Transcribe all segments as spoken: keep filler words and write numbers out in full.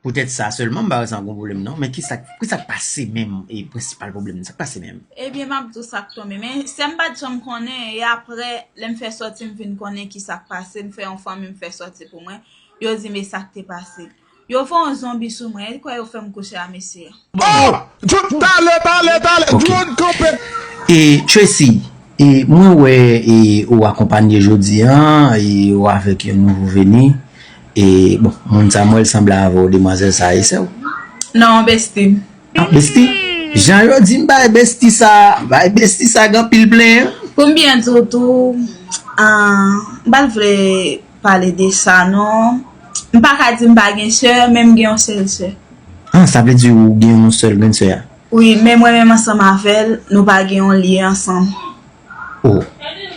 Poutèt sa sèlman, m pa wè sa gon pwoblèm non. Men kisa, kisa k pase menm e prensipal pwoblèm nan? Sa k pase menm? Ebyen, m ap di w sa k tonbe. Men sè m pa t janm konnen, e aprè, lè m fè sòti, m vin konnen kisa k pase, m fè yon fanmi m fè sòti pou mwen. Yo di m e sa k te pase. Yo fè yon zonbi sou mwen, e kwè yo fè m kouche a mesye a. Oh! Talè, talè, talè! Drone kanpe! E Tracy, e mwen wè e ou akonpanye jodi a, e ou avèk yon nouvo veni. E bon, moun sa mwen l sanble avè w, demwazèl sa e sè w? Non, besti. Ah, besti? Jan yo di m bay besti sa, bay besti sa gen anpil plenyen. Pou m byen di w tou, ah, m pa t vle pale de sa non. M pa ka di m pa gen sè, men m gen yon sèl sè. Ah, sa vle di ou gen yon sèl grenn sè a? Wi, men mwen menm ansanm avè l, nou pa gen yon lye ansanm. Oh,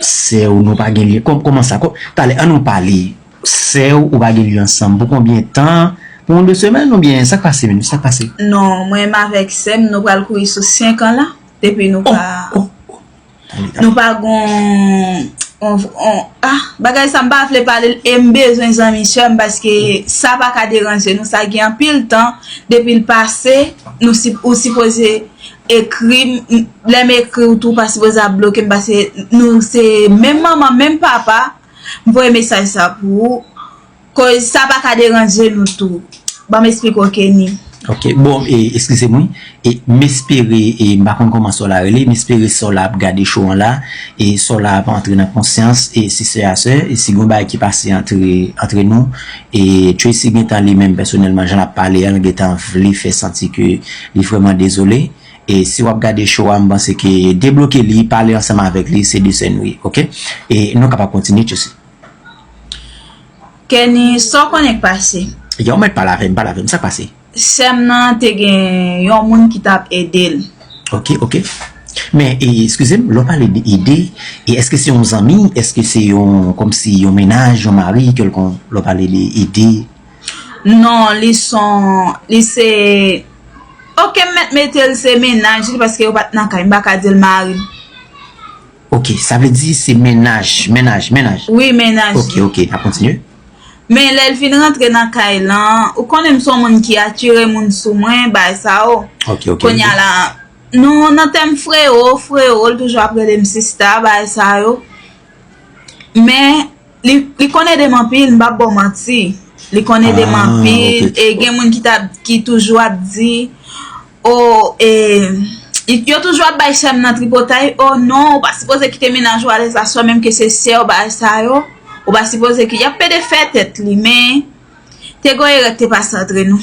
sè w, nou pa gen lye. Kòm, kòman sa? Kòm, talè, ann nou pale. Sè w, ou pa gen lye ansanm. Pou konbyen tan? Pou yon de semèn oubyen sa k pase menm? Sa k pase? Non, mwen menm avèk sè m, nou pral kouri sou senk an la. Depi nou pa. Oh, oh, oh. Nou pa gon on, on, ah, bagay sa m pa vle pale l e m bezwen zanmi sè m paske sa pa ka deranje nou, sa gen anpil tan depi l pase, nou si, ou sipoze ekri m, lè m ekri w tou ou pa sipoze ap bloke m paske nou se menm manman, menm papa, m voye mesaj sa pou ou. Koz sa pa ka deranje nou tou. Ban m esplike w Kenny. Ok, bon, e, eskize m wi. E, m espere, e, m pa konn kòman sè w la rele, m espere sè w la ap gade show an la, e sè w la ap antre nan konsyans, e, sisè a sè, e si gon bagay ki pase antre, antre nou, e, Tracy gentan li menm pèsonèlman, jan l ap pale a, l gentan vle fè santi ke li vrèman dezole, e si w ap gade show a, m panse ke debloke li, pale ansanm avèk li, se de sè nou ye, ok? E, nou kapab kontinye, Tracy. Kenny, sa w konnen k pase? Yow, mèt pale avè m, pale avè m, sa k pase? Sè m nan te gen yon moun ki t ap ede l. Ok, ok. Men, e, eskize m, lè w pale de ede, e èske se yon zanmi? Èske se yon, kòmsi yon mennaj, yon mari, kèlkonk, lè w pale de ede? Non, li se yon, li se, ok, m mèt mete l se mennaj li, paske yo pa t nan kay, m pa ka di l mari l. Ok, sa vle di se mennaj, mennaj, mennaj. Wi, mennaj. Ok, ok, n ap kontinye. Men lè l fin rantre nan kay lan, ou konnen m se yon moun ki atire moun sou mwen, bagay sa yo. Ok, ok. Kounye a la, nou nan tèm frewo, frewo, l toujou ap rele m sista, bagay sa yo. Men, li, li konn ede m anpil, m p ap ba w manti. Li konn ede m anpil, e gen moun ki t ap, ki toujou ap di, o, e, yo toujou ap bay sè m nan tripotay, o non, ou pa sipoze kite mennaj ou alèz aswè, menm ke se sè w, bagay sa yo. Ou pa sipoze ki, y ap pede fè tèt li, men, te gon erè k te pase antre nou.